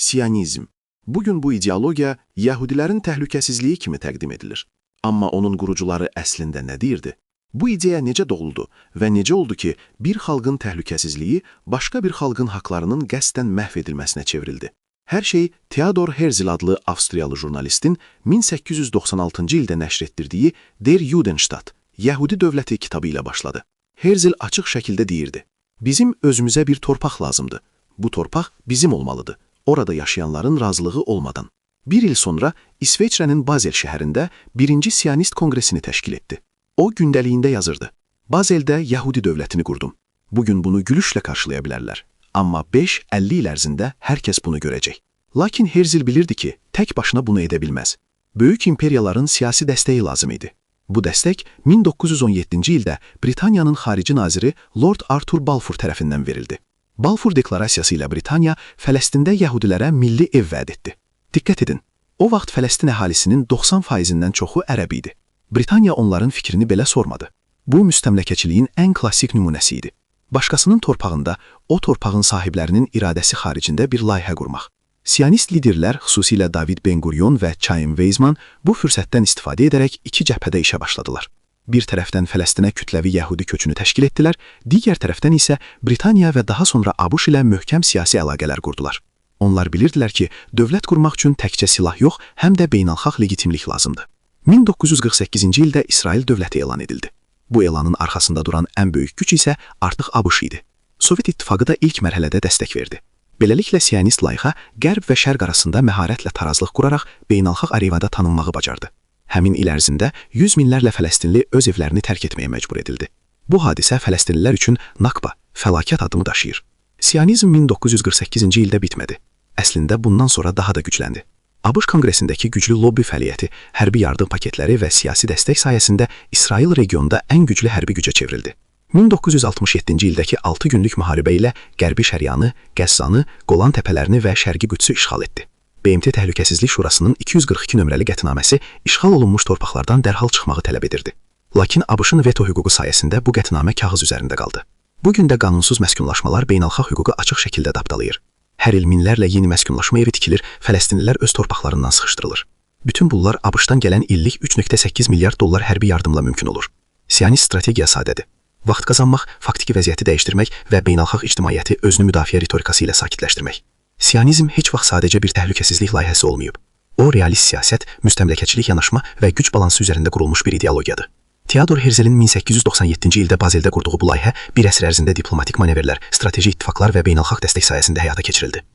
Siyonizm. Bugün bu ideologiya Yəhudilərin təhlükəsizliyi kimi təqdim edilir. Amma onun qurucuları əslində nə deyirdi? Bu ideya necə doğuldu və necə oldu ki, bir xalqın təhlükəsizliyi başqa bir xalqın haqlarının qəsdən məhv edilməsinə çevrildi? Hər şey Theodor Herzl adlı Avstriyalı jurnalistin 1896-cı ildə nəşr etdirdiyi Der Judenstaat, Yəhudi Dövləti kitabı ilə başladı. Herzl açıq şəkildə deyirdi: "Bizim özümüzə bir torpaq lazımdır. Bu torpaq bizim olmalıdır. Orada yaşayanların razılığı olmadan." Bir il sonra İsveçrənin Basel şəhərində birinci Siyonist konqresini təşkil etdi. O gündəliyində yazırdı: "Bazeldə Yəhudi dövlətini qurdum. Bugün bunu gülüşlə qarşılaya bilərlər. Amma 5-50 il ərzində hər kəs bunu görəcək." Lakin Herzl bilirdi ki, tək başına bunu edə bilməz. Böyük imperiyaların siyasi dəstəyi lazım idi. Bu dəstək 1917-ci ildə Britaniyanın xarici naziri Lord Arthur Balfour tərəfindən verildi. Balfour deklarasiyası ilə Britaniya Fələstində yəhudilərə milli ev vəd etdi. Diqqət edin, o vaxt Fələstin əhalisinin 90%-dən çoxu ərəb idi. Britaniya onların fikrini belə sormadı. Bu müstəmləkəçiliyin ən klassik nümunəsi idi. Başqasının torpağında o torpağın sahiblərinin iradəsi xaricində bir layihə qurmaq. Siyonist liderlər, xüsusilə David Ben-Gurion və Chaim Weizmann, bu fürsətdən istifadə edərək iki cəbhədə işə başladılar. Bir tərəfdən Fələstinə kütləvi yəhudi köçünü təşkil etdilər, digər tərəfdən isə Britaniya və daha sonra ABŞ ilə möhkəm siyasi əlaqələr qurdular. Onlar bilirdilər ki, dövlət qurmaq üçün təkcə silah yox, həm də beynəlxalq legitimlik lazımdır. 1948-ci ildə İsrail dövləti elan edildi. Bu elanın arxasında duran ən böyük güc isə artıq ABŞ idi. Sovet İttifaqı da ilk mərhələdə dəstək verdi. Beləliklə siyonist layihə Qərb və Şərq arasında məharətlə tarazlıq quraraq beynəlxalq arenada tanınmağı bacardı. Həmin il ərzində yüz minlərlə fələstinli öz evlərini tərk etməyə məcbur edildi. Bu hadisə fələstinlilər üçün Nakba, fəlakət adını daşıyır. Siyonizm 1948-ci ildə bitmədi. Əslində bundan sonra daha da gücləndi. ABŞ Konqresindəki güclü lobbi fəaliyyəti, hərbi yardım paketləri və siyasi dəstək sayəsində İsrail regionda ən güclü hərbi gücə çevrildi. 1967-ci ildəki 6 günlük müharibə ilə Qərbi Şərianı, Qəzzanı, Qolan təpələrini və Şərqi Qüdsü işğal etdi. BMT Təhlükəsizlik Şurasının 242 nömrəli qətnaməsi işğal olunmuş torpaqlardan dərhal çıxmağı tələb edirdi. Lakin ABŞ-ın veto hüququ sayəsində bu qətnamə kağız üzərində qaldı. Bu gün də qanunsuz məskunlaşmalar beynəlxalq hüququ açıq şəkildə tapdalayır. Hər il minlərlə yeni məskunlaşma evi tikilir, fələstinlilər öz torpaqlarından sıxışdırılır. Bütün bunlar ABŞ-dan gələn illik 3.8 milyard dollar hərbi yardımla mümkün olur. Siyonist strategiya sadədir. Vaxt qazanmaq, faktiki vəziyyəti dəyişdirmək və beynəlxalq ictimaiyyəti özünü müdafiə ritorikası ilə sakitləşdirmək. Siyonizm heç vaxt sadəcə bir təhlükəsizlik layihəsi olmayıb. O, realist siyasət, müstəmləkəçilik yanaşma və güc balansı üzərində qurulmuş bir ideologiyadır. Theodor Herzl'in 1897-ci ildə Bazeldə qurduğu bu layihə bir əsr ərzində diplomatik manevrlər, strateji ittifaqlar və beynəlxalq dəstək sayəsində həyata keçirildi.